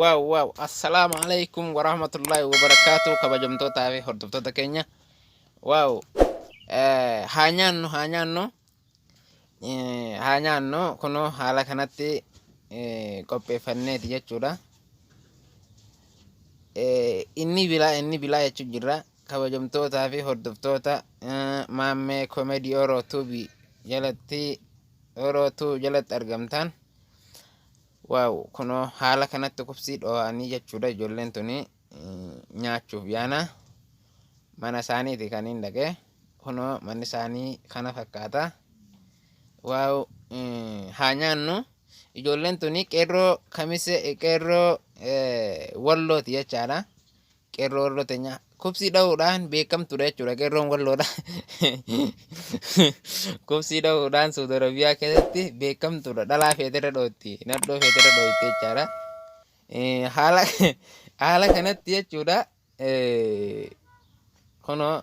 Waaw waaw, assalaamu alaikum warahmatullahi wabarakaatu. Kabajamtootaa fi hordoftoota keenya, waaw, haa nyaannu, haa nyaannu, haa nyaannu. Kunoo haala kanatti qopheeffanneeti jechuudha. Inni bilaa, inni bilaa jechuu jirra. Kabajamtootaa fi hordoftoota Maammee Komedii Oroo Tuubii jalatti, Oroo Tuu jalatti argamtan, waaw, kunoo haala kanatti kubsii dhoo'anii jechuudha. Ijoolleen tuni nyaachuuf yaana. Mana isaaniiti kan hin dhaqe. Kunoo manni isaanii kana fakkaata. Waaw, haa nyaannu. Ijoolleen tuni qeerroo Kamise, qeerroo Wallooti jechaadha. Qeerroo Walloo teenya kubsii dha'uudhaan beekamtuudha jechuudha. Qeerroon Walloodha. Kubsii dha'uudhaan Saudi Arabiyaa keessatti beekamtuudha. Dhalaa feeterra dhootti. Nadhoo feeterra dhootti jechaadha. Haala kanatti jechuudha. Kunoo